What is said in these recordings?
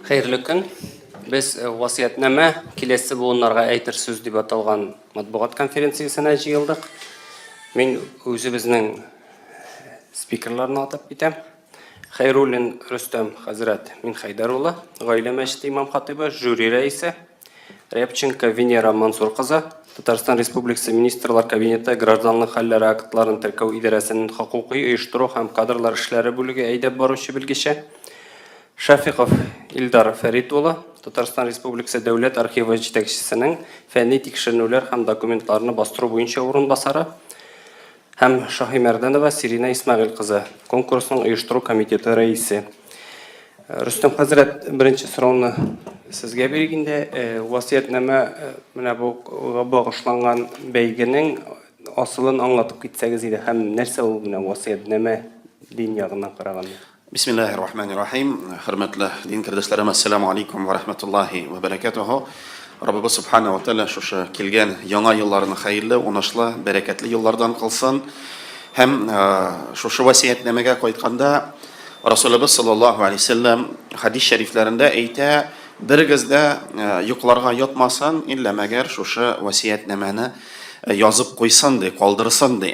Хәерле көн. Без э, васыятьнамә киләсе буыннарга әйтер сүз дип аталган матбугат конференциясенә җыелдык. Мин үзебезнең спикерларны атап китәм. Хәйруллин Рөстәм хәзрәт Минхәйдәр улы, Гаилә мәчете имам хатыйбы, жюри рәисе. Рябченко Венера Мансур кызы, Татарстан Республикасы Министрлар Кабинеты Гражданлык хәлләре актларын теркәү идарәсенең хокукый оештыру һәм кадрлар эшләре бүлеге әйдәп баручы белгече. Шәфиков Илдар Фәрит улы, Татарстан Республикасы Дәүләт архивы җитәкчесенең фәнни тикшеренүләр һәм документларны бастыру буенча урынбасары һәм Шаһимәрдәнова Сиринә Исмәгыйль кызы, конкурсның оештыру комитеты рәисе. Рөстәм хәзрәт, беренче сорауны сезгә бирик инде. Васыятьнамә менә бу багышланган бәйгенең асылын аңлатып китсәгез иде һәм нәрсә ул менә васыятьнамә дин ягыннан караганда? Бисмиллаһир рахманир рахим. Хөрмәтле дин кардәшләрем, ассаламу алейкум ва рахматуллахи ва баракатуху. Раббыбыз субхана ва тааля шушы килгән яңа елларны хәерле, уңышлы, бәрәкәтле еллардан кылсын. Һәм шушы васыятьнамәгә кайтканда, Расулыбыз саллаллаһу алейһи сәлләм хадис шәрифләрендә әйтә, берегез дә йокларга ятмасын, иллә мәгәр шушы васыятьнамәне язып куйсын ди, калдырсын ди.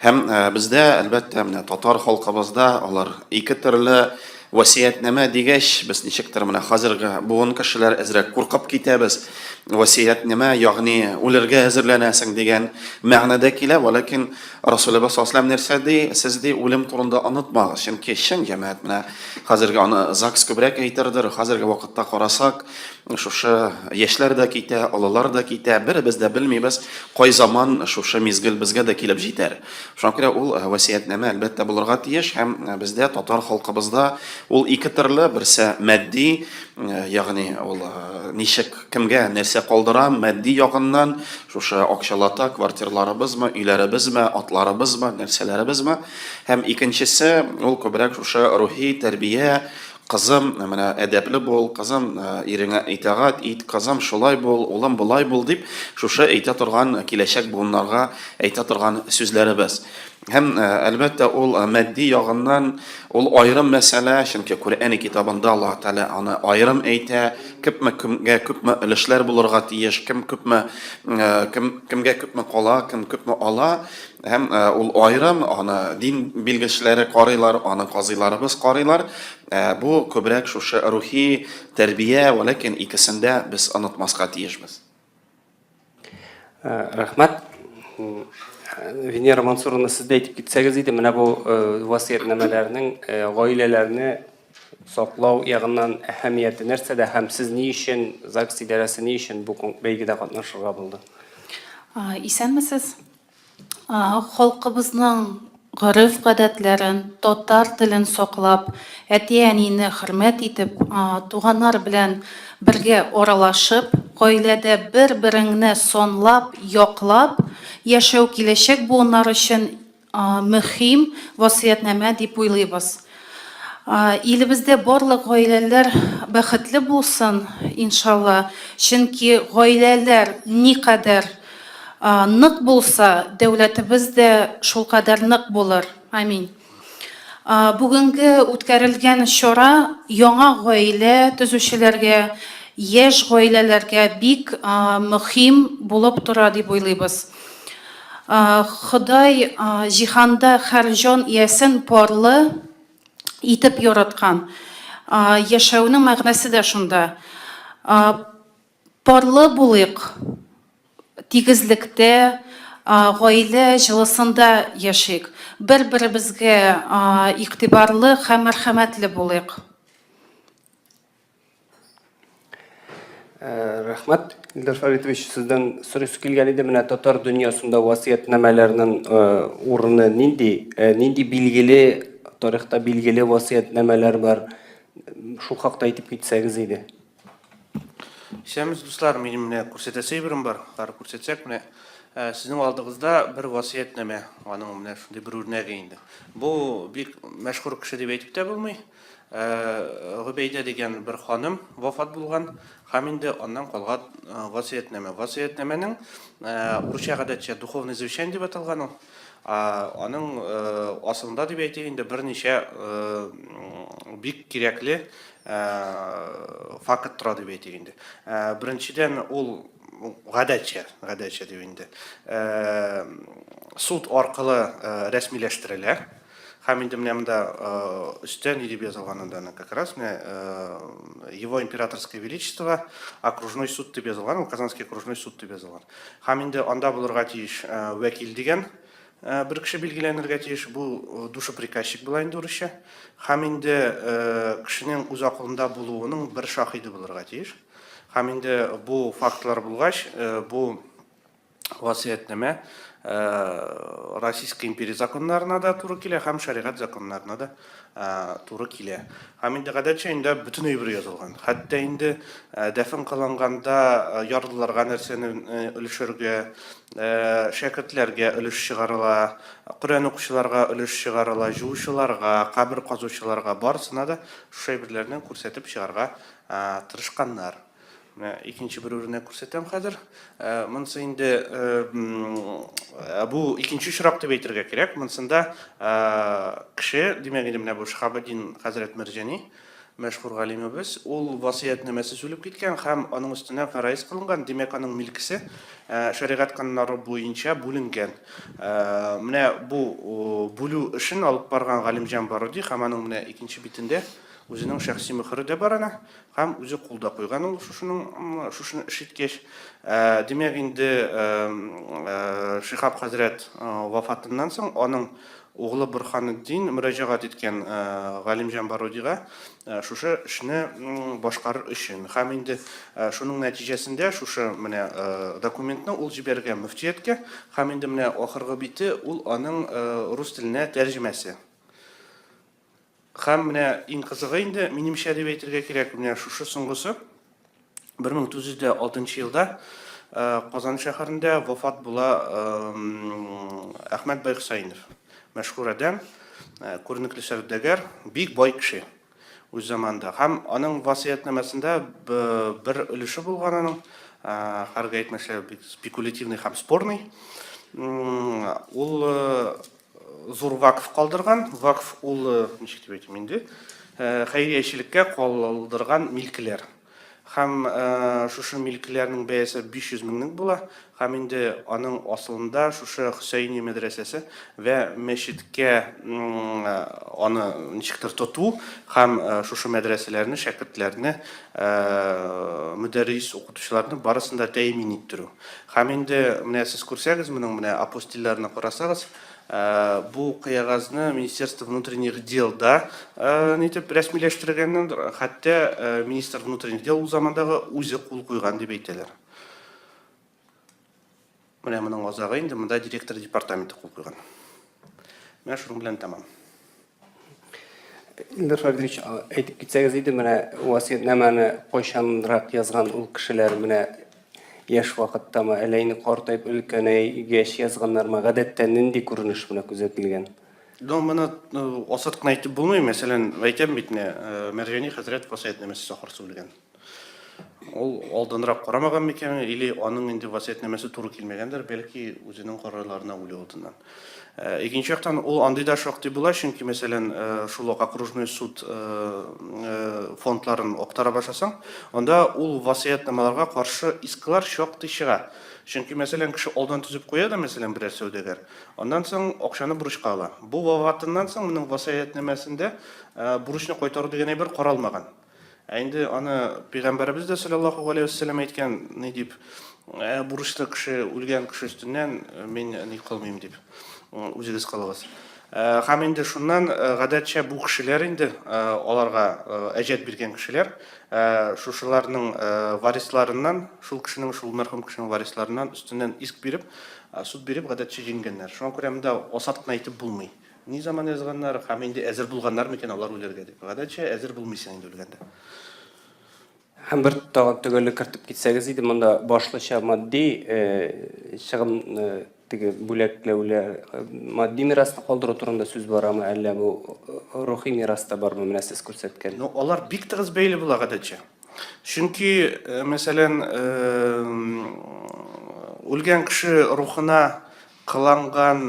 Һәм бездә, әлбәттә, менә татар халкыбызда алар ике төрле васыятьнамә дигәч, без ничектер менә хәзерге буын кешеләр әзрәк куркып китәбез. Васыятьнамә, ягъни үлергә әзерләнәсең дигән мәгънәдә килә, вәләкин Расулебез саллаллаһу алейһи нәрсә ди? Сез ди үлем турында онытмагыз, чөнки чын җәмәгать менә хәзерге аны ЗАГС күбрәк әйтердер, хәзерге вакытта карасак, шушы яшьләр дә китә, олылар да китә, беребез дә белмибез, кай заман шушы мизгел безгә дә килеп җитәр. Шуңа күрә ул васыятьнамә әлбәттә булырга тиеш һәм бездә татар халкыбызда ул ике төрле, берсе матди, ягъни ул ничек кемгә нәрсә калдырам, матди ягыннан, шушы акчалата квартирларыбызмы, өйләребезме, атларыбызмы, нәрсәләребезме. Һәм икенчесе, ул күбрәк шушы рухи тәрбия, кызым, менә әдәпле бул, кызым, иреңә итагать ит, кызым, шулай бул, улым, болай бул дип, шушы әйтә торган киләчәк буыннарга әйтә торган сүзләребез. Һәм, әлбәттә, ул матди ягыннан ул аерым мәсьәлә, чөнки Коръән китабында Аллаһ Тәгалә аны аерым әйтә, күпме кемгә күпме өлешләр булырга тиеш, кем күпме кем кемгә күпме кала, кем күпме ала. Һәм ул аерым, аны дин билгечләре карыйлар, аны казыйларыбыз карыйлар. Бу күбрәк шушы рухи тәрбия, вәләкин икесен дә без онытмаска тиешбез. Рәхмәт. Венера Мансуровна, сез дә әйтеп китсәгез иде, менә бу васыятьнамәләрнең гаиләләрне саклау ягыннан әһәмияте нәрсәдә һәм сез ни өчен, ЗАГС идарәсе ни өчен бу бәйгедә катнашырга булды? Исәнмесез. Халкыбызның гореф-гадәтләрен, татар телен саклап, әти-әнине хөрмәт итеп, туганнар белән бергә аралашып, гаиләдә бер-береңне санлап, яклап яшәү киләчәк буыннар өчен мөһим васыятьнамә дип уйлыйбыз. Илебездә барлык гаиләләр бәхетле булсын, иншалла, чөнки гаиләләр никадәр нык булса, дәүләтебез дә шулкадәр нык булыр. Амин. Бүгенге үткәрелгән чара яңа гаилә төзүчеләргә, яшь гаиләләргә бик мөһим булып тора дип уйлыйбыз. Ходай җиһанда һәр җан иясен парлы итеп яраткан. Яшәүнең мәгънәсе дә шунда. Парлы булыйк, тигезлектә, гаилә җылысында яшик. Бер-беребезгә игътибарлы һәм мәрхәмәтле булыйк. Рәхмәт, Илдар Фәритович, сездән сорыйсы килгән иде, менә татар дөньясында васыятьнамәләрнең урыны нинди? Нинди билгеле, тарихта билгеле васыятьнамәләр бар? Шул хакта әйтеп китсәгез иде. Исәнмесез, дуслар, минем менә күрсәтәсе әйберем бар. Хәзер күрсәтсәк, менә сезнең алдыгызда бер васыятьнамә, аның менә шундый бер үрнәге инде. Бу бик мәшһүр кеше дип әйтеп тә булмый. Гобәйдә дигән бер ханым вафат булган һәм инде аннан калган васыятьнамә. Васыятьнамәнең урысча гадәтчә духовное завещание дип аталган ул. Аның асылында дип әйтик инде берничә бик кирәкле факт тора дип әйтик инде. Беренчедән, ул гадәтчә, гадәтчә дип инде, суд аркылы рәсмиләштерелә. Һәм инде менә монда өстә ни дип язылган анда, как раз менә Его Императорское Величество окружной суд дип язылган, ул Казанский окружной суд дип язылган. Һәм инде анда булырга тиеш вәкил дигән бер кеше билгеләнергә тиеш, бу душеприказчик була инде урысча. Һәм инде кешенең үз акылында булуының бер шаһиды булырга тиеш. Һәм инде бу фактлар булгач, бу васыятьнамә Российская империя законнарына да туры килә һәм шәригать законнарына да туры килә. Һәм инде гадәтчә инде бөтен әйбер язылган. Хәтта инде дәфен кылынганда ярлыларга нәрсәне өлешергә, шәкертләргә өлеш чыгарыла, Коръән укучыларга өлеш чыгарыла, җуучыларга, кабер казучыларга, барысына да шушы әйберләрне күрсәтеп чыгарга тырышканнар. Менә икенче бер үрнәк күрсәтәм хәзер. Монысы инде бу икенче очрак дип әйтергә кирәк. Монысында кеше, димәк инде менә бу Шиһабетдин хәзрәт Мәрҗани, мәшһүр галимебез, ул васыятьнамәсе сүлеп киткән һәм аның өстенә фәраиз кылынган, димәк аның милкесе шәригать кануннары буенча бүленгән. Менә бу бүлү эшен алып барган Галимҗан Баруди һәм аның менә икенче битендә үзенең шәхси мөхере дә бар әнә. Һәм үзе кул да куйган ул шушының шушыны эш иткәч. Димәк инде Шиһаб хәзрәт вафатыннан соң аның углы Борһанетдин мөрәҗәгать иткән Галимҗан Барудига шушы эшне башкарыр өчен. Һәм инде шуның нәтиҗәсендә шушы менә документны ул җибәргән мөфтияткә һәм инде менә ахыргы бите ул аның рус теленә тәрҗемәсе. Һәм менә иң кызыгы инде, минемчә дип әйтергә кирәк, менә шушы соңгысы 1906 елда Казан шәһәрендә вафат була Әхмәт бай Хөсәенов. Мәшһүр адәм, күренекле сәүдәгәр, бик бай кеше үз заманында. Һәм аның васыятьнамәсендә бер өлеше булган аның, хәргә әйтмешә, бик спекулятивный һәм спорный. Ул зур вакф калдырган. Вакф ул, ничек дип әйтим инде, хәйриячелеккә калдырган милкеләр. Һәм шушы милкеләрнең бәясе 500 меңлек була. Һәм инде аның асылында шушы Хөсәения мәдрәсәсе вә мәчеткә аны ничектер тоту һәм шушы мәдрәсәләрне, шәкертләрне, мөдәррис укытучыларны барысын да тәэмин иттерү. Һәм инде менә сез күрсәгез, моның менә апостильләрне карасагыз, бу кыягазны Министерство внутренних дел да нитеп рәсмиләштергәннән, хәтта министр внутренних дел ул замандагы үзе кул куйган дип әйтәләр. Менә моның азагы инде монда директор департаменты кул куйган. Менә шуның белән тәмам. Илдар Фәрдович, әйтеп китсәгез иде, менә васыятьнамәне кайчанрак язган ул кешеләр, менә яшь вакыттамы, әллә инде картаеп өлкәнәйгәч язганнармы, гадәттә нинди күренеш менә күзәтелгән? Ну, моны асат кына әйтеп булмый. Мәсәлән, әйтәм бит менә, Мәрҗани хәзрәт васыятьнамәсе ахрысы үлгән. Ул алданрак карамаган микән, или аның инде васыятьнамәсе туры килмәгәндер, бәлки үзенең карарларына үлү алдыннан. Э, икенче яктан, ул андый да шактый була, чөнки, мәсәлән, э, шул ук окружной суд э, фондларын актара башласаң, анда ул васыятьнамәләргә каршы исклар шактый чыга. Чөнки, мәсәлән, кеше алдан төзеп куя да, мәсәлән, берәр сәүдәгәр, аннан соң акчаны бурычка ала. Бу вафатыннан соң моның васыятьнамәсендә бурычны кайтару дигән әйбер каралмаган. Ә инде аны пәйгамбәребез дә саллаллаһу галәйһи вәссәлам әйткән, ни дип, ә, бурычлы кеше, үлгән кеше өстеннән э, мин ни кылмыйм дип. Үзегез кылыгыз. Э, һәм инде шуннан э, гадәтчә бу кешеләр инде аларга әҗәт биргән кешеләр шушыларның варисларыннан, шул кешенең, шул мәрхүм кешенең варисларыннан өстеннән иск биреп, суд биреп гадәтчә җиңгәннәр. Шуңа күрә монда асат кына әйтеп булмый. Ни заман язганнар һәм инде әзер булганнар микән алар үләргә дип. Гадәтчә әзер булмыйсың инде үлгәндә. Һәм бер тагын төгәллек кертеп китсәгез иде, монда башлыча матди чыгым теге бүләкләүләр, матди мирасны калдыру турында сүз барамы, әллә бу рухи мирас та бармы, менә сез күрсәткән? Ну, алар бик тыгыз бәйле була гадәтчә. Чөнки, мәсәлән, үлгән кеше рухына. кыланган,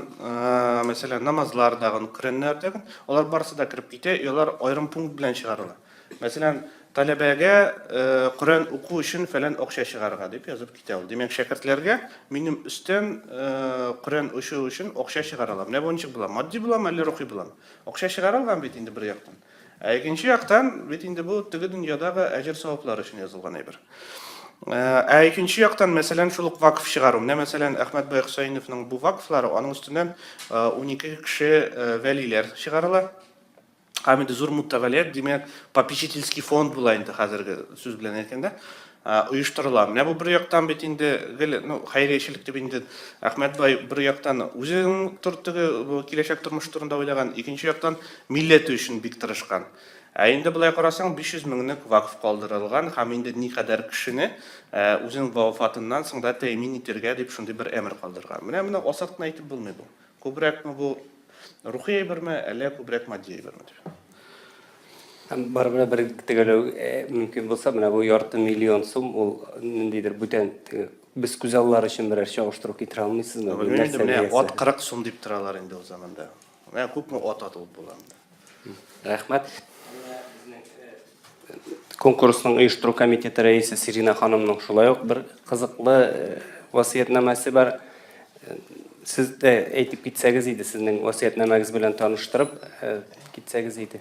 мәсәлән, намазлар дагын, Коръәннәр дагын, алар барысы да кереп китә, и алар аерым пункт белән чыгарыла. Мәсәлән, таләбәгә Коръән уку өчен фәлән акча чыгарырга дип язып китә ул. Димәк, шәкертләргә минем өстән Коръән очу өчен акча чыгаралар. Менә бу ничек була? Матди буламы, әллә рухи буламы? Акча чыгарылган бит инде бер яктан. Ә икенче яктан, бит инде бу теге дөньядагы әҗер-саваплар өчен язылган әйбер. Ә икенче яктан, мәсәлән, шул ук вакф чыгару. Менә, мәсәлән, Әхмәт бай Хөсәеновның бу вакфлары, аның өстеннән 12 кеше вәлиләр чыгарыла. Һәм инде зур муттавалият, димәк, попечительский фонд була инде хәзерге сүз белән әйткәндә, оештырыла. Менә бу бер яктан бит инде гел, ну, хәйриячелек дип инде Әхмәт бай бер яктан үзенең теге киләчәк тормыш турында уйлаган, икенче яктан милләте өчен бик тырышкан. Ә инде болай карасаң, 500 меңлек вакф калдырылган һәм инде никадәр кешене үзенең вафатыннан соң да тәэмин итергә дип шундый бер әмер калдырган. Менә моны асат кына әйтеп булмый бу. Күбрәкме бу рухи әйберме, әллә күбрәк матди әйберме дип. Һәм барыбер бер төгәлләү мөмкин булса, менә бу ярты миллион сум ул ниндидер бүтән теге без күз аллар өчен берәр чагыштыру китерә алмыйсызмы? Бу Белмим инде, менә ат 40 сум дип торалар инде ул заманда. Менә күпме ат атылып була анда. Рәхмәт. Конкурсның оештыру комитеты рәисе Сирина ханымның шулай ук бер кызыклы васыятьнамәсе бар. Сез дә әйтеп китсәгез иде, сезнең васыятьнамәгез белән таныштырып китсәгез иде.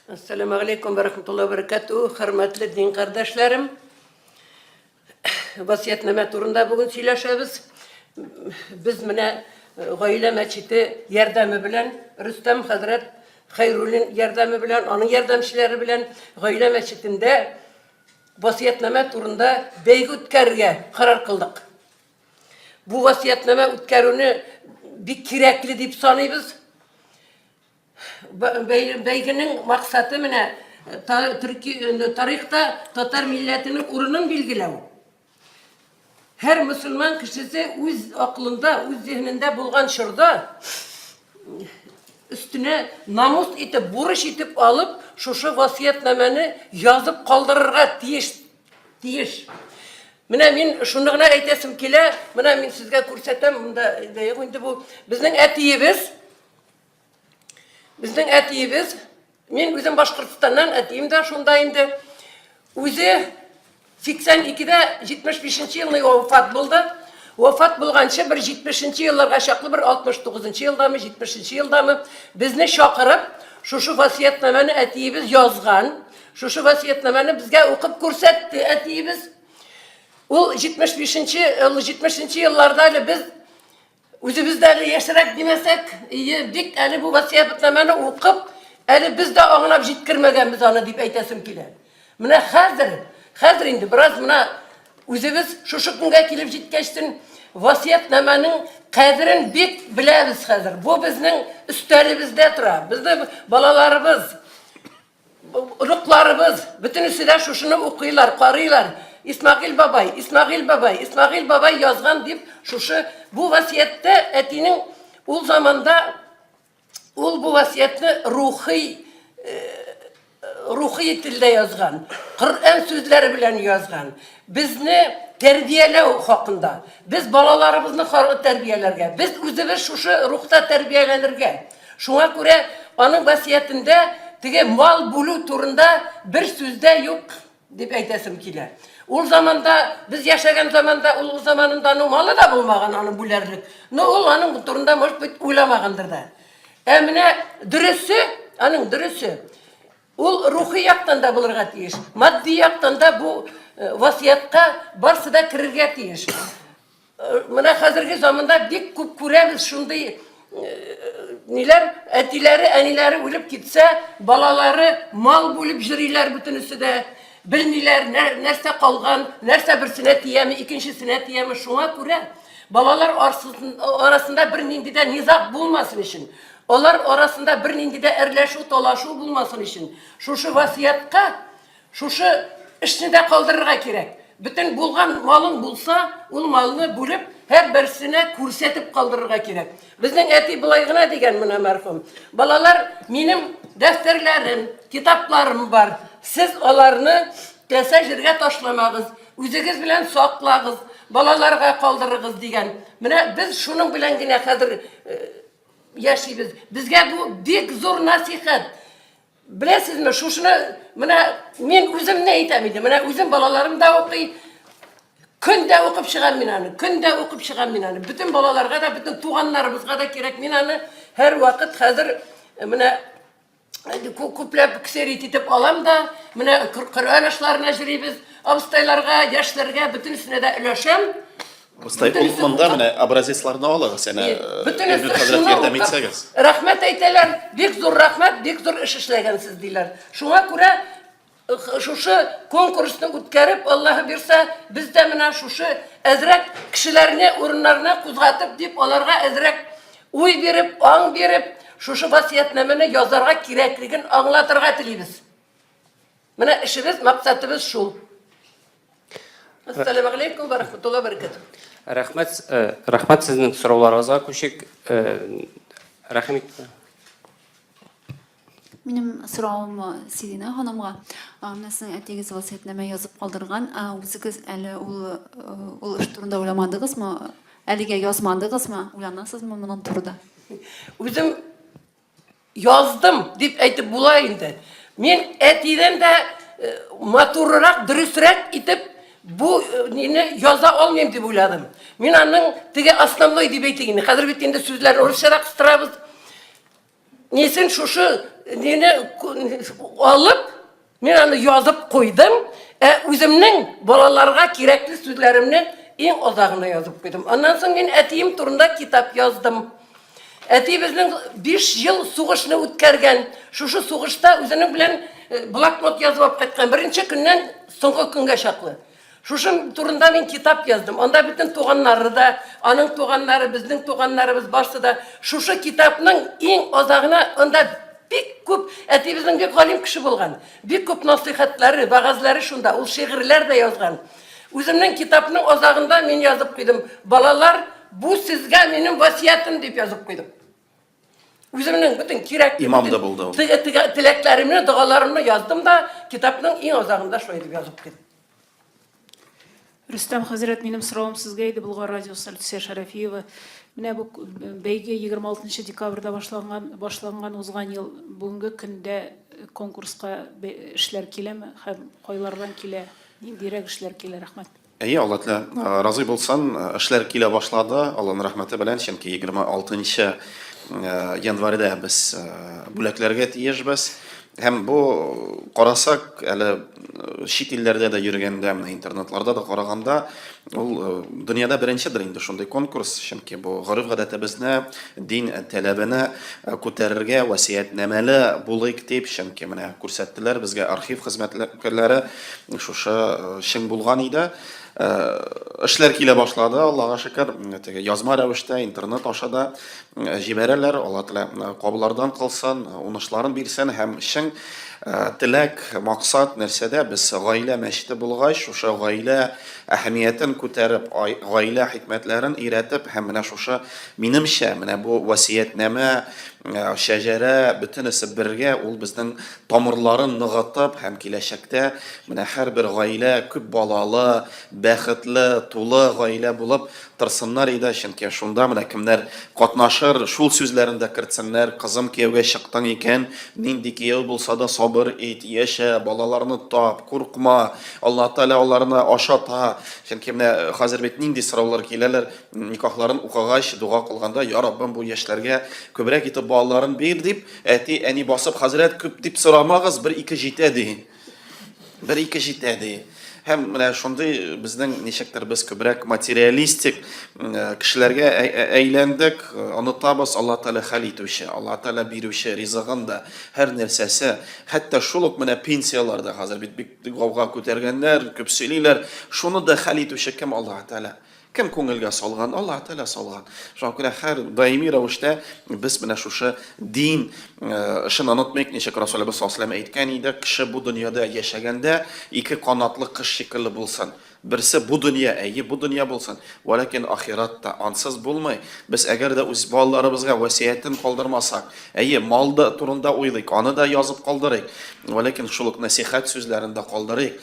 Ассаламу алейкум ва рахматуллахи ва баракатуһ, хөрмәтле дин кардәшләрем. Васыятьнамә турында бүген сөйләшәбез. Без менә Гаилә мәчете ярдәме белән, Рөстәм хәзрәт Хәйруллин ярдәме белән, аның ярдәмчеләре белән Гаилә мәчетендә васыятьнамә турында бәйге үткәрергә карар кылдык. Бу васыятьнамә үткәрүне бик кирәкле дип саныйбыз. Бәйгенең максаты менә төрки тарихта татар милләтенең урынын билгеләү. Һәр мөселман кешесе үз акылында, үз зиһенендә булган чорда өстенә намус итеп, бурыч итеп алып, шушы васыятьнамәне язып калдырырга тиеш. Тиеш. Менә мин шуны гына әйтәсем килә, менә мин сезгә күрсәтәм, монда юк инде бу. Безнең әтиебез Безнең әтиебез, мин үзем Башкортстаннан, әтием дә шунда инде. Үзе 82-дә 75 елны вафат булды. Вафат булганчы бер 70 елларга чаклы, бер 69 елдамы, 70 елдамы безне чакырып, шушы васыятьнамәне әтиебез язган. Шушы васыятьнамәне безгә укып күрсәтте әтиебез. Ул 75 70 елларда әле без Үзебез дә әле яшьрәк димәсәк, ие, бик әле бу васыятьнамәне укып, әле без дә аңлап җиткермәгәнбез аны дип әйтәсем килә. Менә хәзер, хәзер инде бераз менә үзебез шушы көнгә килеп җиткәчтен васыятьнамәнең кадерен бик беләбез хәзер. Бу безнең өстәлебездә тора. Безнең балаларыбыз, Оныкларыбыз, бөтенесе дә шушыны укыйлар, карыйлар. Исмәгыйль бабай, Исмәгыйль бабай, Исмәгыйль бабай язган дип шушы бу васыятьтә әтинең ул заманда ул бу васыятьне рухи рухи телдә язган, Коръән сүзләре белән язган. Безне тәрбияләү хакында. Без балаларыбызны тәрбияләргә, без үзебез шушы рухта тәрбияләнергә. Шуңа күрә аның васыятендә теге мал бүлү турында бер сүз дә юк дип әйтәсем килә. Ул заманда, без яшәгән заманда, ул заманында аның малы да булмаган аны бүләрлек. Но ул аның турында, может быть, уйламагандыр да. Ә менә дөресе, аның дөресе, ул рухи яктан да булырга тиеш, матди яктан да бу васыятька барсы да керергә тиеш. Менә хәзерге заманда бик күп күрәбез шундый ниләр, әтиләре, әниләре үлеп китсә, балалары мал бүлеп йөриләр бөтенесе дә. Белмиләр, нәрсә калган, нәрсә берсенә тияме, икенчесенә тияме. Шуңа күрә балалар арасында бернинди дә низаг булмасын өчен, алар арасында бернинди дә әрләшү, талашу булмасын өчен, шушы васыятька Шушы эшне дә калдырырга кирәк. Бөтен булган малың булса, ул малны бүлеп, һәрберсенә күрсәтеп калдырырга кирәк. Безнең әти болай гына дигән менә мәрхүм. Балалар, минем дәфтәрләрем, китапларым бар. Сез аларны кәсә җиргә ташламагыз, үзегез белән саклагыз. балаларга калдырыгыз дигән. Менә без шуның белән генә хәзер яшибез. Безгә бу бик зур насихәт. Беләсезме, шушыны менә мин үземне әйтәм инде. Менә үзем балаларым да укый. Көн дә укып чыгам мин аны. Көн дә укып чыгам мин аны. Бөтен балаларга да, бөтен туганнарыбызга да кирәк. Мин аны һәрвакыт хәзер менә күпләп ксерит итеп алам да, менә Коръән ашларына җөрибез, абыстайларга, яшьләргә, бөтенесенә дә өләшәм. Абыстай, ул монда менә образецларны алыгыз, әнә Бөтенесе шуны ярдәм итсәгез. Рәхмәт әйтәләр, бик зур рәхмәт, бик зур эш эшләгәнсез диләр. Шуңа күрә шушы конкурсны үткәреп, Аллаһы бирсә, без дә менә шушы әзрәк кешеләрне урыннарына кузгатып дип, аларга әзрәк уй биреп, аң биреп, шушы васыятьнамәне язарга кирәклеген аңлатырга телибез. Менә эшебез, максатыбыз шул. Ассаламу алейкум ва рахматуллаһи ва баракатуһ. Рәхмәт, э, рәхмәт сезнең сорауларыгызга күчик. Э, рәхим итегез. Минем соравым э, Сирина ханымга. Менә сезнең әтиегез васыятьнамә язып калдырган. Ә үзегез әле ул ул эш турында уйламадыгызмы? Әлегә язмадыгызмы? Уйланасызмы моның турында? Үзем Яздым дип әйтеп була инде. Мин әтидән дә э, матуррак, дөресрәк итеп бу э, нине яза алмыйм дип уйладым. Мин аның теге основной дип әйтик инде. Хәзер бит инде сүзләрне урысчарак кыстырабыз. Несен шушы нине алып, Мин аны язып куйдым, ә үземнең балаларга кирәкле сүзләремне иң азагына язып куйдым. Аннан соң мин әтием турында китап яздым. Әти безнең 5 ел сугышны үткәргән. Шушы сугышта үзенең белән э, блокнот язып алып кайткан. Беренче көннән соңгы көнгә чаклы. Шушы турында мин китап яздым. Анда бөтен туганнары да, аның туганнары, безнең туганнарыбыз барсы да. Шушы китапның иң азагына анда бик күп, әтиебезнең бик галим кеше булган, бик күп насыйхәтләре, вәгазьләре шунда, ул шигырьләр дә язган. Үземнең китапның азагында мин язып куйдым, балалар, бу сезгә минем васыятем дип язып куйдым. Үземнең бөтен кирәк Имам да булды ул. Теләкләремне, догаларымны яздым да, китапның иң азагында шулай дип язып куйдым. Рөстәм хәзрәт, минем соравым сезгә иде, Болгар радиосы, Әлфисә Шәрәфиева. Менә бу бәйге 26 декабрьдә башланган, башланган узган ел. Бүгенге көндә конкурска эшләр киләме һәм кайлардан килә? Ниндирәк эшләр килә? Рәхмәт. Әйе, Алла Тәгалә разый булсын, эшләр килә башлады, Алланың рәхмәте белән, чөнки 26 нчы январьда без бүләкләргә тиешбез. Һәм бу карасак, әле чит илләрдә дә йөргәндә, менә интернетларда да караганда, ул дөньяда беренчедер инде шундый конкурс, чөнки бу гореф-гадәтебезне, дин таләбене күтәрергә васыятьнамәле булыйк дип, чөнки менә күрсәттеләр безгә архив хезмәткәрләре, Шушы чын булган иде. Эшләр килә башлады, Аллага шөкер, теге язма рәвештә, интернет аша да җибәрәләр. Алла Тәгалә кабуллардан кылсын, уңышларын бирсен һәм чын теләк, максат нәрсәдә? Без гаилә мәчете булгач, шушы гаилә әһәмиятен күтәреп, гаилә хикмәтләрен өйрәтеп һәм менә шушы минемчә, менә бу васыятьнамә, шәҗәрә бөтенесе бергә ул безнең тамырларын ныгытып һәм киләчәктә менә һәрбер гаилә күп балалы, бәхетле, тулы гаилә булып торсыннар иде, чөнки шунда менә кемнәр катнашыр, шул сүзләрен дә кертсеннәр, кызым кияүгә чыктың икән, нинди кияү булса да сабыр ит, яшә, балаларны тап, куркма, Аллаһ Тәгалә аларны ашата, чөнки менә хәзер бит нинди сораулар киләләр, никахларын укыгач, дога кылганда, Я Раббым, бу яшьләргә күбрәк итеп балаларын бир, дип, Әти, әни басып, хәзрәт, күп дип сорамагыз, бер-ике җитә, ди. Бер-ике җитә, ди. Һәм менә шундый безнең ничектер без күбрәк материалистик э, кешеләргә әйләндек, онытабыз Алла Тәгалә хәл итүче, Алла Тәгалә бирүче ризыгын да, һәр нәрсәсе, хәтта шул ук менә пенсияләр дә хәзер бит бик гауга күтәргәннәр, күп сөйлиләр. Шуны да хәл итүче кем Алла Тәгалә? Кем күңелгә салган? Аллаһ Тәгалә салган. Шуңа күрә һәр даими рәвештә без менә шушы дин эшен онытмыйк, ничек Расулыбыз саллаллаһу алейһи әйткән иде, кеше бу дөньяда яшәгәндә ике канатлы кош шикелле булсын. Берсе бу дөнья, әйе, бу дөнья булсын, вәләкин ахират та ансыз булмый. Без әгәр дә үз балаларыбызга васыятен калдырмасак, әйе, мал да турында уйлыйк, аны да язып калдырыйк, вәләкин шул ук нәсыйхәт сүзләрен дә калдырыйк,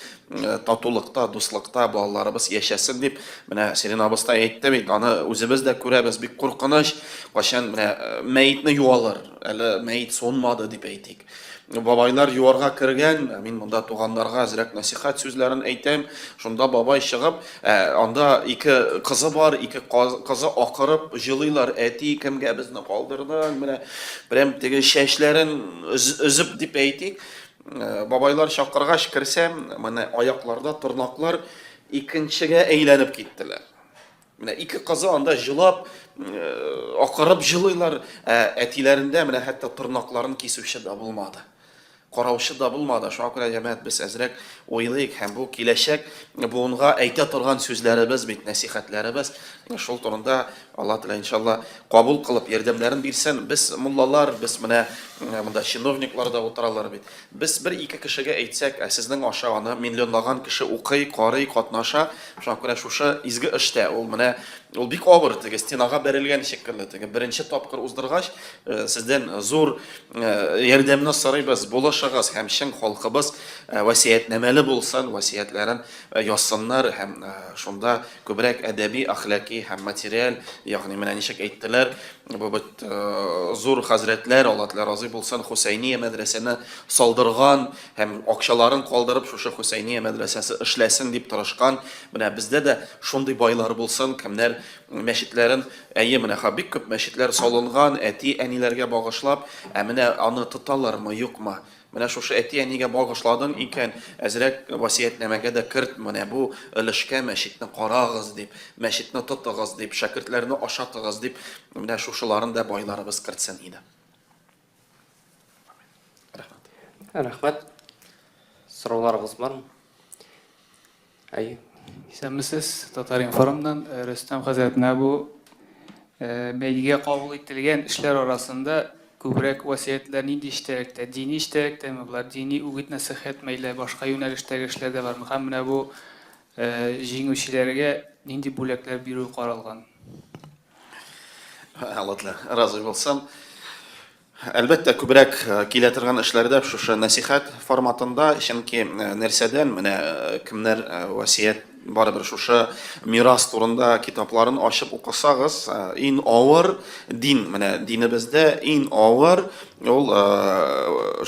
татулыкта, дуслыкта балаларыбыз яшәсен дип, менә Сирин абыстай әйтте бит, аны үзебез дә күрәбез, бик куркыныч, кайчан менә мәетне юалар, әле мәет суынмады дип әйтик. Бабайлар юарга кергән, мин монда туганнарга әзрәк нәсихәт сүзләрен әйтәм. Шунда бабай чыгып, ә, анда ике кызы бар, ике кызы акырып җылыйлар. Әти, кемгә безне калдырдың? Менә прям теге чәчләрен өзеп дип әйтик. Э, бабайлар чакыргач керсәм, менә аякларда тырнаклар икенчегә әйләнеп киттеләр. Менә ике кызы анда җылап, э, акырып җылыйлар, ә әтиләрендә менә хәтта тырнакларын кисүче дә булмады. Караучы да булмады. Шуңа күрә җәмәгать без әзрәк уйлыйк һәм бу киләчәк буынга әйтә торган сүзләребез бит, нәсихәтләребез. Шул турында Алла Тәгалә иншалла кабул кылып ярдәмнәрен бирсен. Без муллалар, без менә э, монда чиновниклар да утыралар бит. Без бер-ике кешегә әйтсәк, ә сезнең аша аны миллионлаган кеше укый, карый, катнаша. Шуңа күрә шушы изге эштә ул менә ул бик авыр, теге стенага бәрелгән шикелле, теге беренче тапкыр уздыргач, э, сездән зур э, ярдәмне сорыйбыз, булышыгыз һәм чын халкыбыз э, васыятьнамәле булсын, васыятьләрен язсыннар һәм шунда күбрәк әдәби, әхлаки һәм материаль, ягъни менә ничек әйттеләр, Бу бит зур хәзрәтләр, Алла Тәгалә разый булсын, Хусәйния мәдрәсәне салдырган һәм акчаларын калдырып шушы Хусәйния мәдрәсәсе эшләсен дип тырышкан. Менә бездә дә шундый байлар булсын, кемнәр мәчетләрен, әйе, менә ха бик күп мәчетләр салынган, әти-әниләргә багышлап, ә менә аны тоталармы, юкмы? Менә шушы әти-әнигә багышладың икән, әзрәк васыятьнамәгә дә керт, менә бу өлешкә мәчетне карагыз дип, мәчетне тотыгыз дип, шәкертләрне ашатыгыз дип, менә шушыларын да байларыбыз кертсен иде. Рәхмәт. Рәхмәт. Сорауларыгыз бармы? Әйе. Исәнмесез, Татар-информнан э, Рөстәм хәзрәт, менә бу э, бәйгегә кабул ителгән эшләр арасында күбрәк васыятьләр нинди эчтәлектә? Дини эчтәлектәме болар, дини үгет-нәсыйхәтме әллә башка юнәлештәге эшләр дә бармы? Һәм менә бу э, җиңүчеләргә нинди бүләкләр бирү каралган? Алла Тәгалә разый булсын. Әлбәттә, күбрәк э, килә торган эшләрдә шушы нәсихәт форматында, чөнки э, нәрсәдән менә э, кемнәр васият барыбер шушы мирас турында китапларын ачып укысагыз, иң авыр дин, менә динебездә иң авыр ул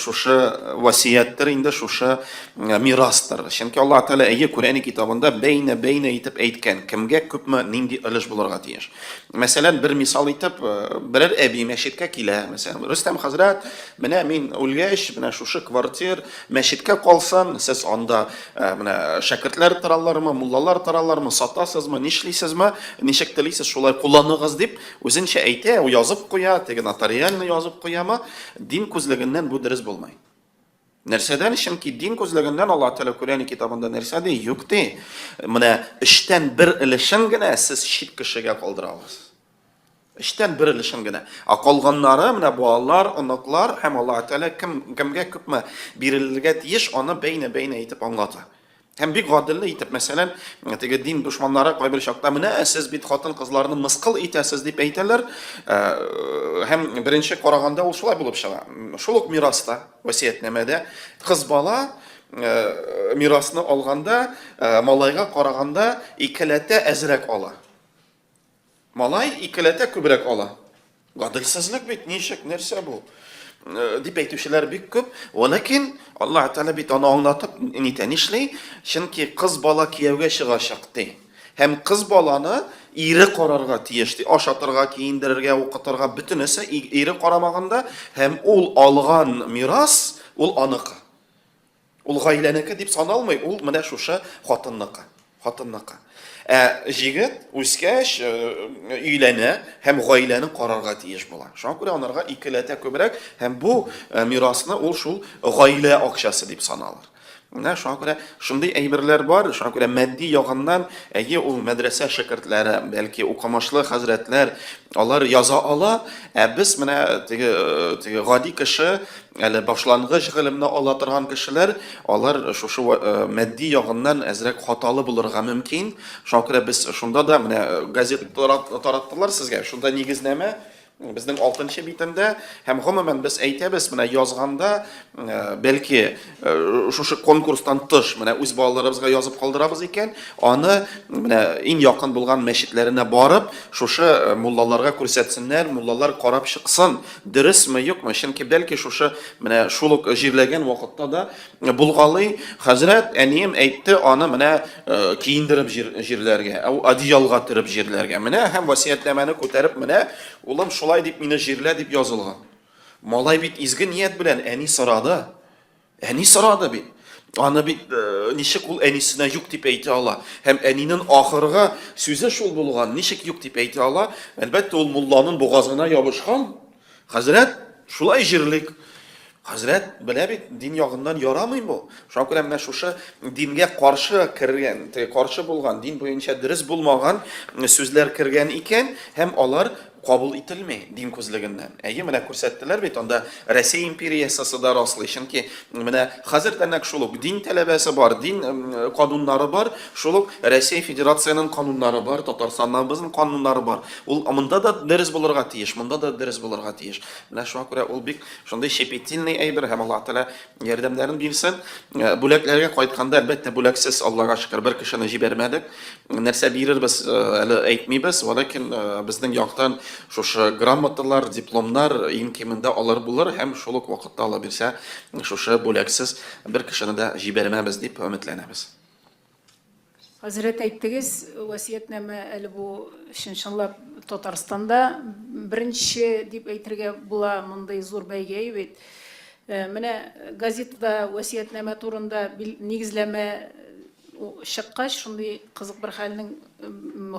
шушы васияттер инде, шушы мирастыр. Чөнки Аллаһ Тәгалә әйе Коръәни китабында бәйнә-бәйнә итеп әйткән, кемгә күпме нинди өлеш булырга тиеш. Мәсәлән, бер мисал итеп, э, берәр әби мәчеткә килә, мәсәлән, Рөстәм хәзрәт, менә мин үлгәч, менә шушы квартир мәчеткә калсын, сез анда э, менә шәкертләр торалармы, муллалар торалармы, сатасызмы, нишлисезме, ничек телисез, шулай кулланыгыз дип, үзенчә әйтә, язып куя, теге нотариально язып куямы, дин күзлегеннән бу дөрес булмый. Нәрсәдән? Чөнки дин күзлегеннән Аллаһ Тәгалә Коръән китабында нәрсә ди? Юк ди. Менә өчтән бер өлешен генә сез чит кешегә калдыра аласыз. Өчтән бер өлешен генә. Ә калганнары менә балалар, оныклар һәм Аллаһ Тәгалә кем кемгә күпме бирелергә тиеш, аны бәйнә-бәйнә итеп аңлата. Һәм бик гаделле итеп, мәсәлән, теге дин дошманнары кайбер чакта менә сез бит хатын-кызларны мыскыл итәсез дип әйтәләр. Э, һәм беренче караганда ул шулай булып чыга. Шул ук мираста, васыятьнамәдә кыз бала э, мирасны алганда, э, малайга караганда икеләтә әзрәк ала. Малай икеләтә күбрәк ала. Гаделсезлек бит, ничек, нәрсә бу? Э, дип әйтүчеләр бик күп. Вәләкин Аллаһ Тәгалә бит аны аңлатып нитә, нишли? Чөнки кыз бала кияүгә чыгачак ди. Һәм кыз баланы ире карарга тиеш ди. Ашатырга, киендерергә, укытырга бөтенесе ире карамаганда һәм ул алган мирас ул аныкы. Ул гаиләнеке дип саналмый, ул менә шушы хатынныкы. Хатынныкы. Ә җегет үскәч э, өйләнә һәм гаиләне карарга тиеш була. Шуңа күрә анарга икеләтә күбрәк һәм бу э, мирасны ул шул гаилә акчасы дип саналыр. Менә шуңа күрә шундый әйберләр бар, шуңа күрә матди ягыннан, әйе, ул мәдрәсә шәкертләре, бәлки укымышлы хәзрәтләр, алар яза ала, ә без менә теге, теге гади кеше, әле башлангыч гыйлемне ала торган кешеләр, алар шушы матди ягыннан әзрәк хаталы булырга мөмкин. Шуңа күрә без шунда да менә газет тараттылар сезгә, шунда нигезнамә Безнең алтынчы битендә һәм гомумән без әйтәбез, менә язганда, э, бәлки э, шушы конкурстан тыш, менә үз балаларыбызга язып калдырабыз икән, аны менә иң якын булган мәчетләренә барып, шушы э, муллаларга күрсәтсеннәр, муллалар карап чыксын, дөресме, юкмы? Чөнки бәлки шушы менә шул ук җирләгән вакытта да Булгалый, хәзрәт, әнием әйтте, аны менә э, киендереп җир, җирләргә, ә одеялга төреп җирләргә. Менә һәм васыятьнамәне күтәреп, менә, улым, шулай дип мине җирлә дип язылган. Малай бит изге ният белән әни сорады. Әни сорады бит. Аны бит э, ничек ул әнисенә юк дип әйтә ала? Һәм әнинең ахыргы сүзе шул булган, ничек юк дип әйтә ала? Әлбәттә, ул мулланың бугазына ябышкан. Хәзрәт, шулай җирлек. Хәзрәт белә бит, дин ягыннан ярамый бу. Шуңа күрә менә шушы дингә каршы кергән, теге каршы булган, дин буенча дөрес булмаган сүзләр кергән икән, һәм алар кабул ителми дин күзлегеннән. Әйе, менә күрсәттеләр бит, анда Рәсәй империясе да раслый, чөнки менә хәзер дә нәкъ шул ук дин таләбәсе бар, дин кануннары бар, шул ук Рәсәй Федерациянең кануннары бар, Татарстанның кануннары бар. Ул монда да дөрес булырга тиеш, монда да дөрес булырга тиеш. Менә шуңа күрә ул бик шундый щепетильный әйбер һәм Аллаһ Тәгалә ярдәмнәрен бирсен. Э, бүләкләргә кайтканда, әлбәттә, бүләксез Аллага шөкер бер кешене җибәрмәдек. Нәрсә бирербез, э, әле әйтмибез, вәләкин э, безнең яктан шушы грамоталар, дипломнар иң кимендә алар булыр һәм шул ук вакытта Алла бирсә, шушы бүләксез бер кешене дә җибәрмәбез дип өметләнәбез. Хәзрәт, әйттегез, васыятьнамә әле бу чын-чынлап Татарстанда беренче дип әйтергә була мондый зур бәйге бит. Э, менә газетада васыятьнамә турында нигезләмә чыккач, шундый кызык бер хәлнең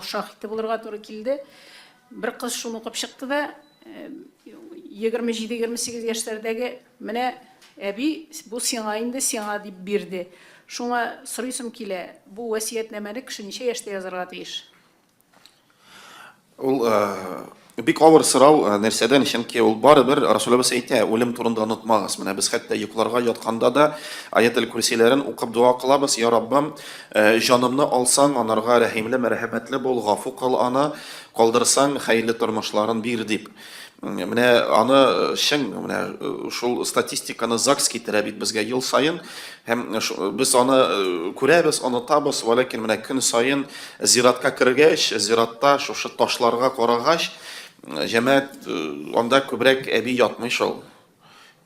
шаһиты булырга туры килде. Бер кыз шуны укып чыкты да, 27-28 яшьләрдәге Менә, әби, бу сиңа инде, сиңа дип бирде. Шуңа сорыйсым килә, бу васыятьнамәне кеше ничә яшьтә язарга тиеш? Ул бик авыр сорау, нәрсәдән, чөнки ул барыбер Расулыбыз әйтә, үлем турында онытмагыз. Менә без хәтта йокларга ятканда да аятел курсиләрен укып дога кылабыз, я Раббым, җанымны алсаң, анарга рәхимле, мәрхәмәтле бул, гафу кыл аны, калдырсаң, хәерле тормышларын бир дип. Менә аны чын, менә шул статистиканы ЗАГС китерә бит безгә ел саен. Һәм без аны күрәбез, онытабыз, вәләкин менә көн саен зиратка кергәч, зиратта шушы ташларга карагач, җәмәгать анда күбрәк әби ятмый шул.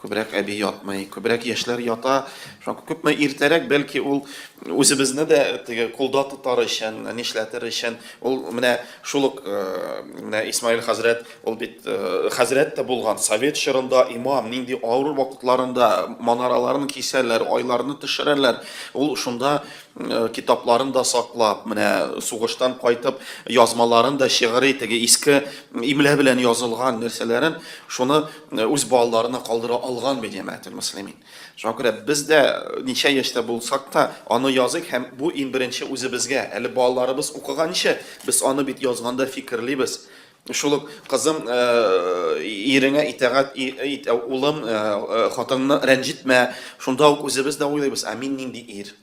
Күбрәк әби ятмый, күбрәк яшьләр ята. Шуңа күпме иртәрәк, бәлки ул үзебезне дә теге кулда тотар өчен, нишләтер өчен, ул менә шул ук э, менә Исмаил хәзрәт, ул бит э, хәзрәт тә булган, совет чорында имам, нинди авыр вакытларында манараларын кисәләр, айларны төшерәләр. Ул шунда э, китапларын да саклап, менә сугыштан кайтып, язмаларын да шигъри теге иске имлә белән язылган нәрсәләрен, шуны үз балаларына калдыра алган бит җәмәгател мөслимин. Шуңа күрә без дә ничә яшьтә булсак та, аны языйк һәм бу иң беренче үзебезгә, әле балаларыбыз укыганчы, без аны бит язганда фикерлибез. Шул ук кызым, иреңә итагать ит, улым, хатыныңны рәнҗетмә. Шунда ук үзебез дә уйлыйбыз, ә мин нинди ир?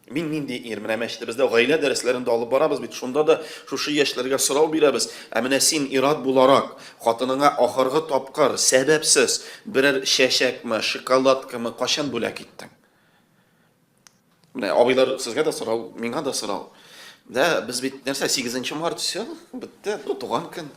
Мин нинди ир? Менә мәчетебездә гаилә дәресләрен дә алып барабыз бит. Шунда да шушы яшьләргә сорау бирәбез. Ә менә син ир-ат буларак, хатыныңа ахыргы тапкыр, сәбәпсез, берәр чәчәкме, шоколадкамы кайчан бүләк иттең? Менә абыйлар, сезгә дә сорау, миңа да сорау. Да, без бит нәрсә, 8 март, все, бетте, ну, туган көн.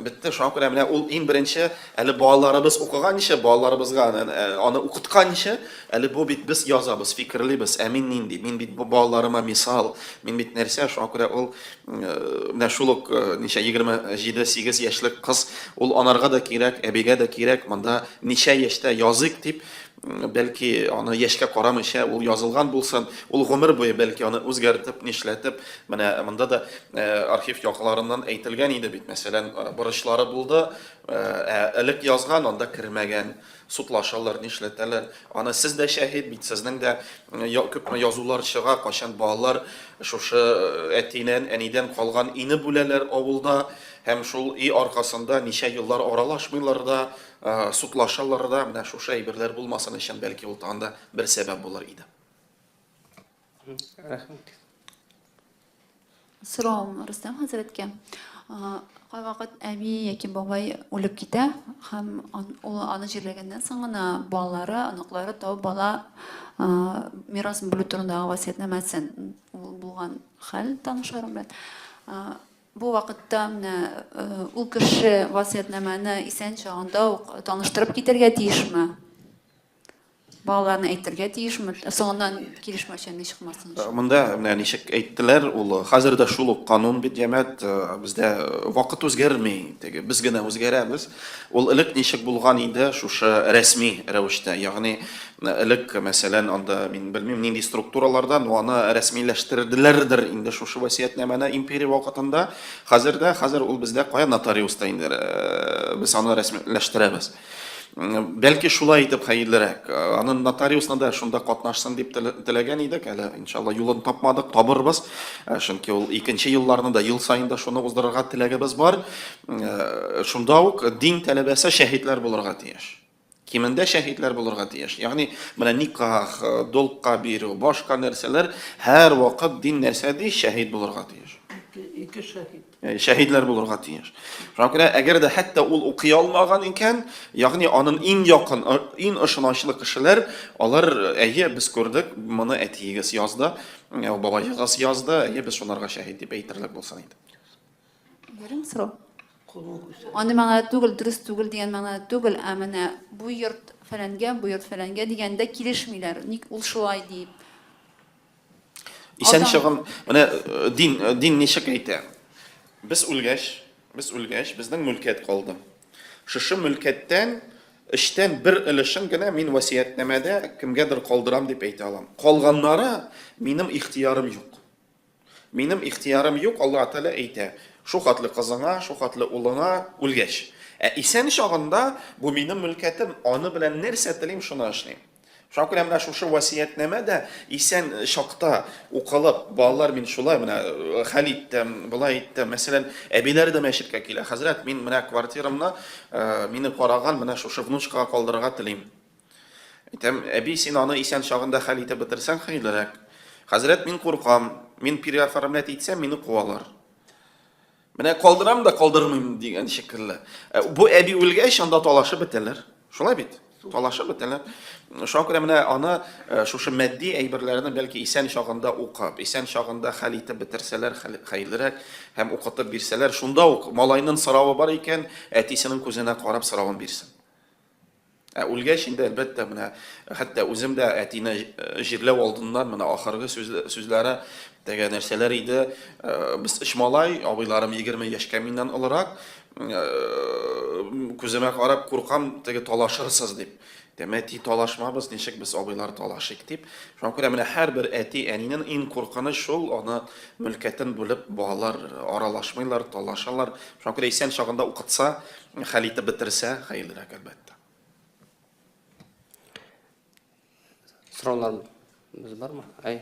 Бетте, шуңа күрә менә ул иң беренче әле балаларыбыз укыганчы, балаларыбызга аны, э, аны укытканчы, әле бу бит без язабыз, фикерлибез, ә мин нинди? Мин бит бу балаларыма мисал, мин бит нәрсә, шуңа күрә ул э, менә шул ук э, ничә 27-8 яшьлек кыз, ул анарга да кирәк, әбигә дә кирәк, монда ничә яшьтә языйк дип. Бәлки аны яшькә карамыйча ул язылган булсын, ул гомер буе бәлки аны үзгәртеп, нишләтеп, менә монда да архив якларыннан әйтелгән иде бит, мәсәлән, бурычлары булды, ә элек язган, анда кермәгән, судлашалар, нишләтәләр. Аны сез дә шәһит бит, сезнең дә күпме язулар чыга, кайчан балалар шушы әтинән, әнидән калган өйне бүләләр авылда, һәм шул өй аркасында ничә еллар аралашмыйлар да, Судлашалар да, менә шушы әйберләр булмасын өчен, бәлки ул тагын да бер сәбәп булыр иде. Рәхмәт. Соравым Рөстәм хәзрәткә. Кайвакыт әби яки бабай үлеп китә һәм ул аны җирләгәннән соң гына балалары, оныклары табып бала мирасын бүлү турындагы васыятьнамәсен. Ул булган хәл танышларым белән. Бу вакытта менә ул кеше васыятьнамәне исән чагында ук таныштырып китәргә тиешме? Балаларны әйтергә тиешме? Соңыннан килешмәүчәнлек чыкмасын өчен. Монда менә ничек әйттеләр, ул хәзер дә шул ук канун бит, җәмәгать, бездә вакыт үзгәрми, теге без генә үзгәрәбез. Ул элек ничек булган иде, шушы рәсми рәвештә, ягъни Элек, мәсәлән, анда мин белмим нинди структураларда, но аны рәсмиләштерделәрдер инде шушы васыятьнамәне империя вакытында. Хәзер дә, хәзер ул бездә кая нотариуста инде без аны рәсмиләштерәбез. Бәлки шулай итеп хәерлерәк. Аны нотариусны да шунда катнашсын дип теләгән идек, әле иншалла юлын тапмадык, табырбыз. Чөнки ул икенче елларны да ел саен да шуны уздырырга теләгебез бар. Шунда ук дин таләбәсе шәһитләр булырга тиеш. Кимендә шәһитләр булырга тиеш. Ягъни менә никах, долгка бирү, башка нәрсәләр һәрвакыт дин нәрсә ди, шәһит булырга тиеш. Ике шәһит. Шәһитләр булырга тиеш. Шуңа күрә әгәр дә хәтта ул укый алмаган икән, ягъни аның иң якын, иң ышанычлы кешеләр, алар, әйе, без күрдек, моны әтиегез язды, бабаегыз язды, әйе, без шунарга шәһит дип әйтерлек булсын иде. Бирим сорау. Андый мәгънәдә түгел, дөрес түгел дигән мәгънәдә түгел, ә менә бу йорт фәләнгә, бу йорт фәләнгә дигәндә килешмиләр. Ник ул шулай дип. Исән чыгын, менә э, дин, э, дин ничек әйтә? Без үлгәч, без үлгәч, безнең мөлкәт калды. Шушы мөлкәттән өчтән бер өлешен генә мин васыятьнамәдә кемгәдер калдырам дип әйтә алам. Калганнары минем ихтыярым юк. Минем ихтыярым юк, Аллаһ Тәгалә әйтә, шул хәтле кызыңа, шул хәтле улыңа үлгәч. Ә исән чагында бу минем мөлкәтем, аны белән нәрсә телим, шуны эшлим. Шуңа күрә менә шушы васыятьнамә дә исән чакта укылып, балалар мин шулай менә э, хәл иттем, болай иттем. Мәсәлән, әбиләр дә мәчеткә килә. Хәзрәт, мин менә квартирамны э, мине караган менә шушы внучкага калдырырга телим. Әйтәм, әби, син аны исән чагында хәл итеп бетерсәң хәерлерәк. Хәзрәт, мин куркам, мин переоформлять итсәм, мине куалар. Менә калдырам да калдырмыйм дигән шикелле. Ә, бу әби үлгәч, анда талашып бетәләр. Шулай бит? Талашып бетәләр. Шуңа күрә менә аны э, шушы матди әйберләрне бәлки исән чагында укып, исән чагында хәл итеп бетерсәләр хәерлерәк һәм укытып бирсәләр, шунда ук малайның соравы бар икән, әтисенең күзенә карап соравын бирсен. Ә үлгәч инде, әлбәттә, менә хәтта үзем дә әтине җирләү алдыннан менә ахыргы сүзләре теге нәрсәләр иде. Без өч малай, абыйларым 20 яшькә миннән олырак. Күземә карап куркам, теге талашырсыз дип. Дәм әти талашмабыз, ничек без абыйлар талашыйк дип. Шуңа күрә менә һәрбер әти-әнинең иң куркыныч шул, аны мөлкәтен бүлеп балалар аралашмыйлар, талашалар. Шуңа күрә исән чагында укытса, Хәл итеп бетерсә, хәерлерәк, әлбәттә. Сорауларыбыз бармы? Әй.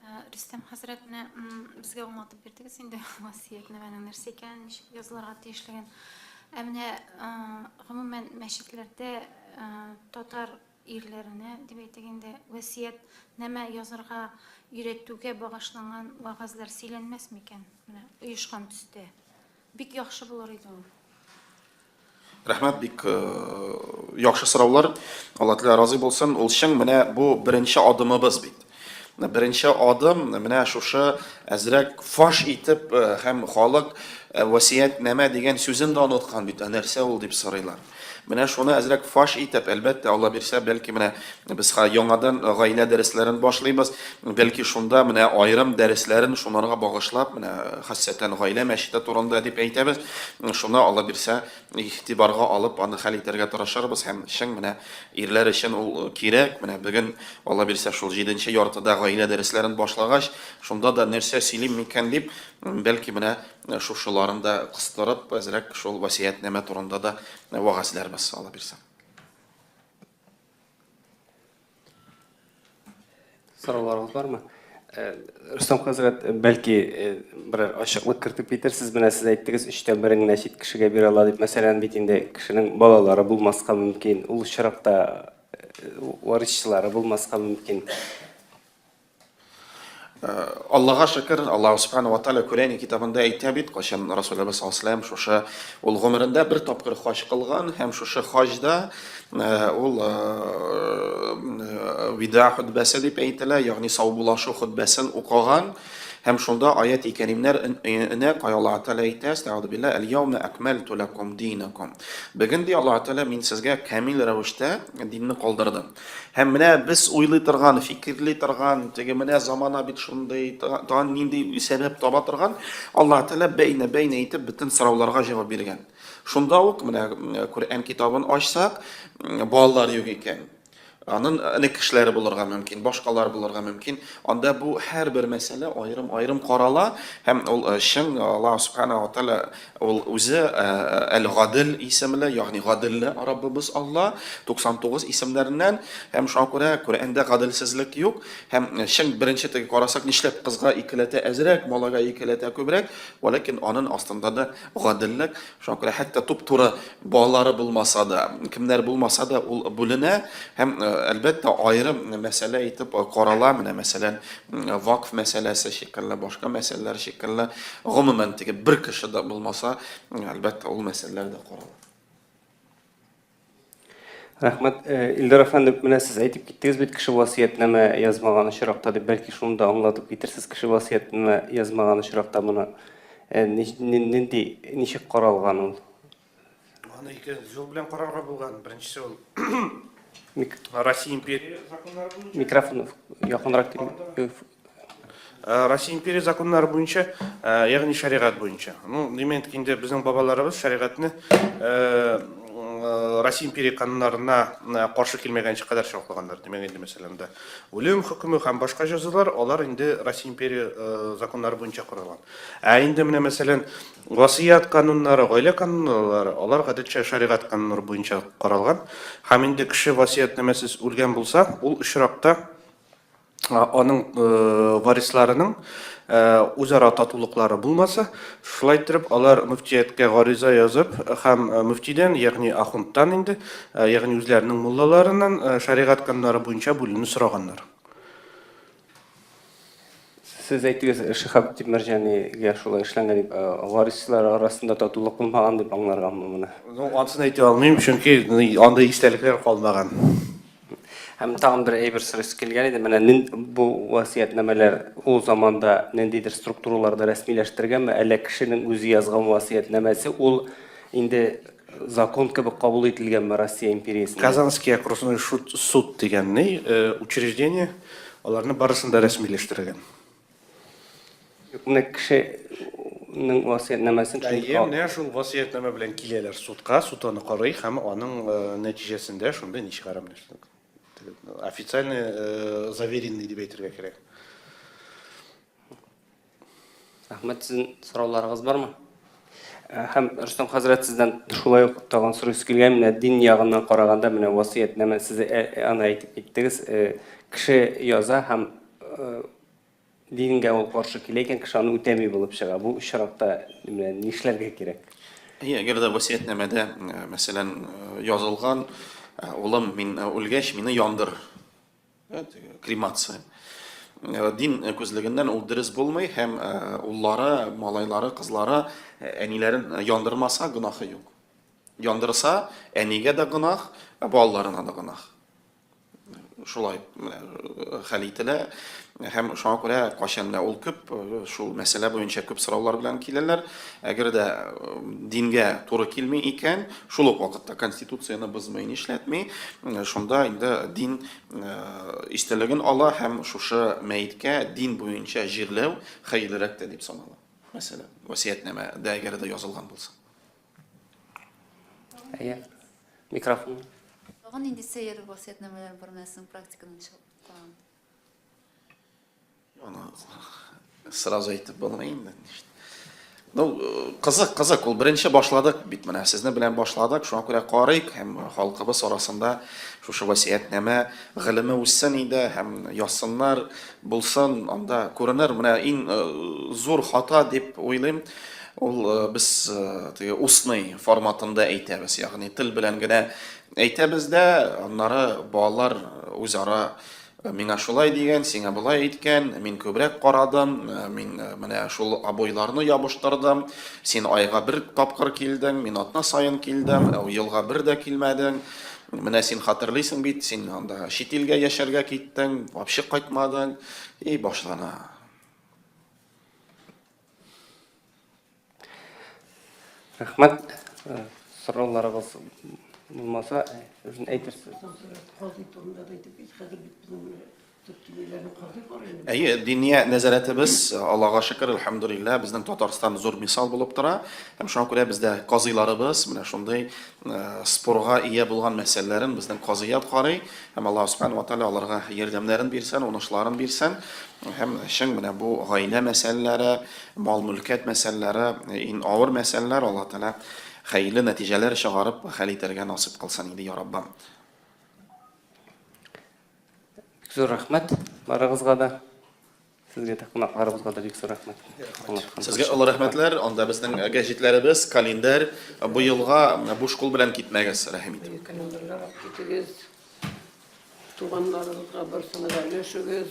Э, Рөстәм хәзрәт, менә безгә аңлатып бирдегез инде васыятьнамәнең нәрсә икәнен, ничек язылырга тиешлеген. Ә менә э, гомумән мәчетләрдә э, татар ирләренә дип әйтик инде васыятьнамә язырга өйрәтүгә багышланган вәгазьләр сөйләнмәс микән? Менә оешкан төстә. Бик яхшы булыр иде ул. Рәхмәт, бик э, яхшы сораулар. Алла Тәгалә разый булсын. Ул чын менә бу беренче адымыбыз бит. Беренче адым менә шушы әзрәк фаш итеп э, һәм халык Васыятьнамә дигән сүзен дә оныткан бит, ә нәрсә ул дип сорыйлар. Менә шуны әзрәк фаш итеп, әлбәттә, Алла бирсә, бәлки менә без яңадан гаилә дәресләрен башлыйбыз, бәлки шунда менә аерым дәресләрен шунарга багышлап, менә хассәтән гаилә мәчете турында дип әйтәбез, шуны Алла бирсә, игътибарга алып, аны хәл итәргә тырышырбыз һәм чын менә ирләр өчен ул кирәк. Менә бүген Алла бирсә, шул җиденче яртыда гаилә дәресләрен башлагач, шунда да нәрсә сөйлим микән дип, бәлки менә Шушыларын да кыстырып, әзрәк шул васыятьнамә турында да вәгазьләрбез, Алла бирсә. Сорауларыгыз бармы? Э, Рөстәм хәзрәт, бәлки э, берәр ачыклык кертеп китерсез, менә сез әйттегез, өчтән берен генә чит кешегә бирә ала дип. Мәсәлән, бит инде кешенең балалары булмаска мөмкин, ул очракта э, варисчылары булмаска мөмкин. Аллага шөкер, Аллаһ Субхану ва Тааля Коръән китабында әйтә бит, кайчан Расулыбыз саллаллаһу алейһи шушы ул гомерендә бер тапкыр хаҗ кылган һәм шушы хаҗда ул вида хөтбәсе дип әйтелә, ягъни саубуллашу хөтбәсен укыган һәм шунда аят-и кәримнәр энә кай Аллаһ Тааля әйтә, Әстәгъфиру биллаһ, әл-яума акмальту лакум динакум. Бүген ди Аллаһ Тааля мин сезгә камил рәвештә динне калдырдым. Һәм менә без уйлый торган, фикерли торган, теге менә замана бит шундый, тагын нинди сәбәп таба торган, Аллаһ Тәгалә бәйнә-бәйнә итеп бөтен сорауларга җавап биргән. Шунда ук менә Коръән китабын ачсак, балалар юк икән. Анын энекешләре булырга мөмкин, башкалар булырга мөмкин. Анда бу һәрбер мәсьәлә аерым-аерым карала һәм ул чын Аллаһ Субханаһу ва Тәгалә Ул үзе Әл-Гадел исемле, ягъни гаделле Раббыбыз Алла, 99 исемнәреннән, һәм шуңа күрә Коръәндә гаделсезлек юк. Һәм чын беренче теге карасак, нишләп кызга икеләтә әзрәк, малайга икеләтә күбрәк, вәләкин анын астында да гаделлек. Шуңа күрә хәтта туп-туры балалары булмаса да, кемнәр булмаса да, ул бүленә һәм, әлбәттә, аерым мәсьәлә итеп карала. Менә, мәсәлән, вакф мәсьәләсе шикелле, башка мәсьәләләр шикелле, гомумән, теге бер кеше дә булмаса, әлбәттә, ул мәсьәләләр дә карала. Рәхмәт. Илдар әфәнде, менә сез әйтеп киттегез бит, кеше васыятьнамә язмаган очракта дип, бәлки шуны да аңлатып китерсез, кеше васыятьнамә язмаган очракта моны нинди, ничек каралган ул? Аны ике юл белән карарга булган. Беренчесе ул Россия империя законнары буенча. Микрофон якынрак кил. Россия империя законнары буенча, ягъни шәригать буенча. Ну, димәк, инде безнең бабаларыбыз шәригатьне Россия империя кануннарына каршы килмәгәнче кадәр чаклаганнар. Димәк, инде мәсәлән, да үлем хөкеме һәм башка җәзалар, алар инде Россия империя законнары буенча корылган. Ә инде менә мәсәлән, Васыять кануннары, гаилә кануннары, алар гадәтчә шәригать кануннары буенча каралган. Һәм инде кеше васыятьнамәсез үлгән булса, ул очракта аның варисларының үзара татулыклары булмаса, шулай иттереп алар мөфтияткә гариза язып һәм мөфтидән, ягъни ахундтан инде, ягъни үзләренең муллаларыннан шәригать кануннары буенча бүлүне сораганнар. Сез әйттегез, Шиһабетдин Мәрҗанигә шулай эшләнгән дип, варислар арасында татулык булмаган дип аңларгамы моны? Ну, анысын әйтә алмыйм, чөнки андый истәлекләр калмаган. Һәм тагын бер әйбер сорыйсы килгән иде. Менә бу васыятьнамәләр ул заманда ниндидер структураларда рәсмиләштергәнме, әллә кешенең үзе язган васыятьнамәсе ул инде закон кебек кабул ителгәнме Россия империясендә? Казанский окружной суд дигән ни, учреждение, аларны барысын да рәсмиләштергән. Юк, менә кешенең васыятьнамәсен шул. Әйе, менә шул васыятьнамә белән киләләр судка, суд аны карый һәм аның нәтиҗәсендә шундый ни чыгара менә. Официальный заверенный дип әйтергә кирәк. Рәхмәт, сезнең сорауларыгыз бармы? Э, һәм Рөстәм хәзрәт сездән шулай ук тагын сорыйсы килгән, менә дин ягыннан караганда, менә васыятьнамә сез э, э, аны әйтеп киттегез, кеше яза һәм дингә ул каршы килә икән, кеше аны үтәми булып чыга. Бу очракта менә нишләргә кирәк? Әйе, әгәр дә васыятьнамәдә, мәсәлән, язылган, улым, мин үлгәч, мине яндыр. Кремация. Дин күзлегеннән ул дөрес булмый һәм уллары, малайлары, кызлары әниләрен яндырмаса, гөнаһы юк. Яндырса, әнигә дә гөнаһ, балаларына да гөнаһ. Шулай менә хәл ителә. Һәм шуңа күрә кайчан менә ул күп шул мәсьәлә буенча күп сораулар белән киләләр. Әгәр дә дингә туры килми икән, шул ук вакытта конституцияне бозмый, нишләтми, шунда инде дин истәлеген ала һәм шушы мәеткә дин буенча җирләү хәерлерәк тә дип санала. Мәсәлән, васыятьнамәдә әгәр дә язылган булса. Әйе. Микрофон. Тагын нинди сәер васыятьнамәләр бар менә сезнең практикадан чыгып караганда? Аны сразу әйтеп булмый инде. Ну, кызык, кызык. Ул беренче башладык бит менә сезне белән башладык. Шуңа күрә карыйк һәм халкыбыз арасында шушы васыятьнамә гыйлеме үссен иде һәм язсыннар, булсын, анда күренер. Менә иң э, зур хата дип уйлыйм. Ул э, без э, теге устный форматында әйтәбез, ягъни тел белән генә әйтәбез дә, аннары балалар үзара Миңа шулай дигән, сиңа болай әйткән, мин күбрәк карадым, мин менә шул обойларны ябыштырдым, син айга бер тапкыр килдең, мин атна саен килдем, ә елга бер дә килмәдең. Менә син хәтерлисең бит, син анда чит илгә яшәргә киттең, вообще кайтмадың. И башлана. Рәхмәт. Сорауларыгыз булмаса, үзен әйтерсез. Казый турында да әйтеп кит, хәзер бит безнең менә Төркияләрнең казый бар инде. Әйе, диния нәзарәтебез, Аллага шөкер, әлхәмдүлилләһ, безнең Татарстан зур мисал булып тора. Һәм шуңа күрә бездә казыйларыбыз менә шундый спорга ия булган мәсьәләләрен безнең казыят карый. Һәм Аллаһ Субхану ва Тааля аларга ярдәмнәрен бирсен, уңышларын бирсен. Һәм чын менә бу гаилә мәсьәләләре, Мал-мөлкәт мәсьәләләре, иң авыр мәсьәләләр, Аллаһ Тәгалә хәерле нәтиҗәләр чыгарып, хәл итәргә насыйп кылсын иде, я Раббым. Бик зур рәхмәт барыгызга да. Сезгә дә, кунакларыбызга да бик зур рәхмәт. Сезгә олы рәхмәтләр. Анда безнең гәҗитләребез, календарь. Бу елга буш кул белән китмәгез, рәхим итеп. Календарьлар алып китегез. Туганнарыгызга барсына да өләшегез.